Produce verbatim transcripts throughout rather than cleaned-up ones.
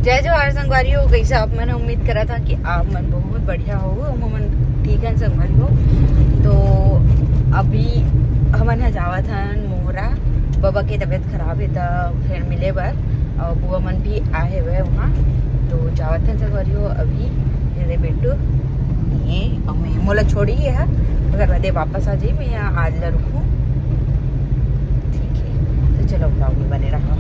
जय जोहार संगवारी हो, कइसे आप मन? उम्मीद करत हन कि आप मन बहुत बढ़िया हो, हम मन ठीक हन संगवारी हो। तो अभी हमन ह जावत हन मोहरा, बबा के तबीयत खराब हे त फेर मिले बर, अउ बुआ मन भी आए हुए वहाँ, तो जावत हन संगवारी हो। अभी ये दे बेटू, ये अउ मैं मोला छोड़ी ये ह, ओकर बादे वापस आ जाई, मैं यहाँ आज ला रुकूँ। ठीक है, तो चलो vlog में बने रहो।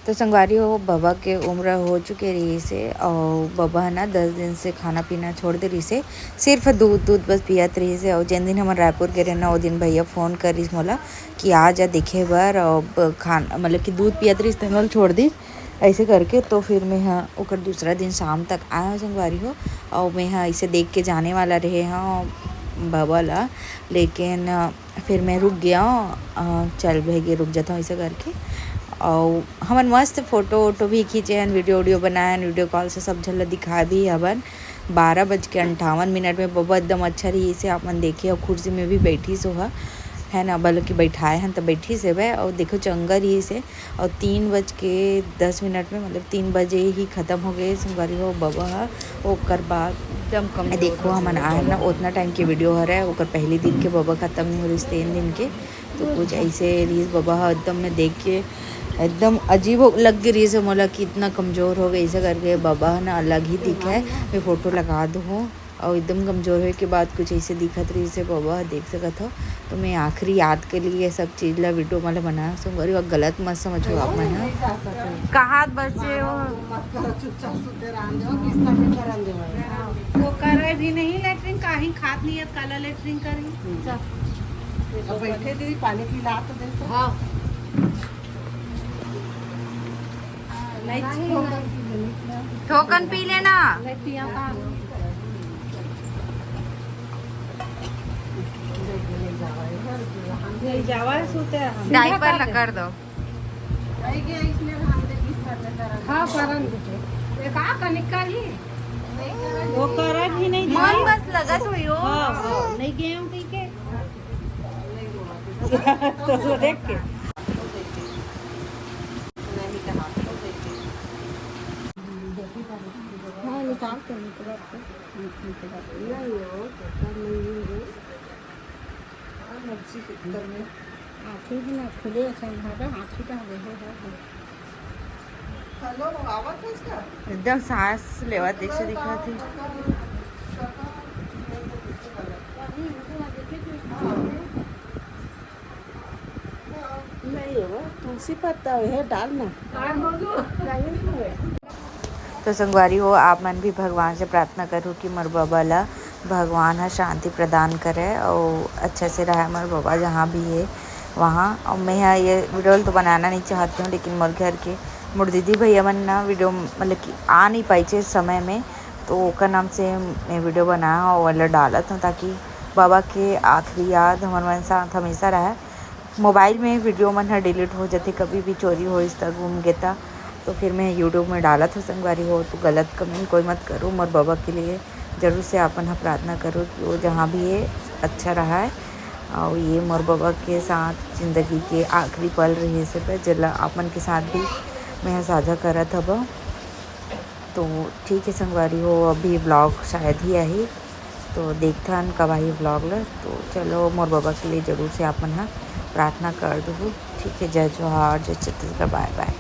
तो संगवारी हो, बबा के उम्र हो चुके रहिस हे अउ बबा ह ना दस दिन से खाना पीना छोड़ दे रहिस हे, सिर्फ दूध, दूध बस पियत रहिस हे। अउ जेन दिन हमन रायपुर गे रहेन ना, ओ दिन भैया फोन कर रहिस मोला कि आ जा देखे बर, अउ ब-, खान-, मतलब कि दूध पियत रहिस त मोला छोड़ दिस, ऐसे करके। तो फिर मैं ह ओकर दूसरा दिन शाम तक आए हूँ संगवारी हो, अउ मैं ह इसे देख के जाने वाला रहे हूँ बबा ला, लेकिन फिर मैं रुक गया हूँ, अ, चल भई गे, रुक जाता हूँ, ऐसे करके। अउ हमन मस्त फोटो वोटो भी खींचे हन, वीडियो वीडियो बनाए हन, वीडियो कॉल से सब झन ला दिखाए भी हवन। बारह बज के अंठावन मिनट में बबा एकदम अच्छा रहिस हे, आप मन देखे, अउ कुर्सी में भी बैठिस ओहा, है ना, बल्कि बैठाए हन त बैठिस हेबे, अउ देखो चंगा रहिस हे। अउ तीन बज के दस मिनट में, मतलब तीन बजे ही खत्म हो गए संगवारी हो बबा ह। ओकर बाद एकदम कमजोर देखो, हो हमन गए आए ना, बबा। उतना टाइम के वीडियो हरे, ओकर पहली दिन के बबा खत्म नहीं हो रहिस, तीन दिन के। तो कुछ ऐसे रहिस बबा ह, एकदम मैं देख के एकदम अजीब हो, लग गई रहिस मोला कि इतना कमजोर हो गए, ऐसे करके बबा ह ना अलग ही दिखे। मैं फोटो लगा दूँ। अउ एकदम कमजोर होए के बाद कुछ ऐसे दिखत रहिस हे बबा, देख सकत हो। तो मैं आखिरी याद के लिए सब चीज ला वीडियो वाला बनाए हूँ संगवारी, अउ गलत मत समझो आप मन ह। कहाँ बचे हो? मत करो, चुपचाप सुते रहन दो, बिस्तर में करन दो। वो करे भी नहीं लेटरिन, काहे खात नहीं है, काला लेटरिन करी। अब बैठे दीदी, पानी पिला तो दे तो। हाँ। थोकन पी लेना। डायपर ला कर दो। हाँ, करन दे। ये का कनिका ही? वो करत ही नहीं मन दीदी। बस लगत हुई हो। हाँ, हाँ, नहीं गए हूँ कहीं के। तो वो देख के। हाँ, निकाल के निकलत तो। नहीं हो, पता नहीं है। हाँ, मर्जी के भीतर में। आँखी भी ना खुले, ऐसा भागा, आँखी का हो, हो, हो, हो। हेलो, आवाज है इसका? एकदम सांस लेवा जैसे दिखा थी। नहीं हो, तुलसी पत्ता है, डालना। तो संगवारी हो, आप मन भी भगवान से प्रार्थना करो कि मोर बबा ला भगवान ह शांति प्रदान करे अउ अच्छा से रहे मोर बबा जहाँ भी है वहाँ। अउ मैं ह ये वीडियो तो बनाना नहीं चाहती हूँ, लेकिन मोर घर के मोर दीदी भैया मन ना वीडियो मतलब कि आ नहीं पाई थे समय में, तो ओकर नाम से मैं वीडियो बनाया हूँ, वाला डालत हूँ, ताकि बबा के आखिरी याद हमर मन साथ हमेशा रहे। मोबाइल में वीडियो मन ह डिलीट हो जाथे, कभी भी चोरी होइस त, गुम गे त, तो फिर मैं YouTube में डालत हूँ संगवारी हो। तो गलत कमेंट कोई मत करो, मोर बबा के लिए जरूर से आप मन ह प्रार्थना करो कि वो जहाँ भी है अच्छा रहा है। और ये मोर बबा के साथ जिंदगी के आखिरी पल रहिस हे, जेला आप मन के साथ भी मैं ह साझा करत हबो। तो ठीक है संगवारी हो, अभी ब्लॉग शायद ही आही, तो देखथन कब आही ब्लॉग ल। तो चलो, मोर बबा के लिए जरूर से आप मन ह प्रार्थना कर दू। ठीक है, जय जोहार, जय छत्तीसगढ़, बाय बाय।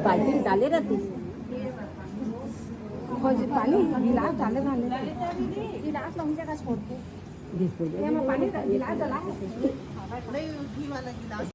बाल्टी डाले रहती। पानी गिलास डाले रहने। गिलास ला उही जगह छोड़ के। ये मैं पानी गिलास डाला है।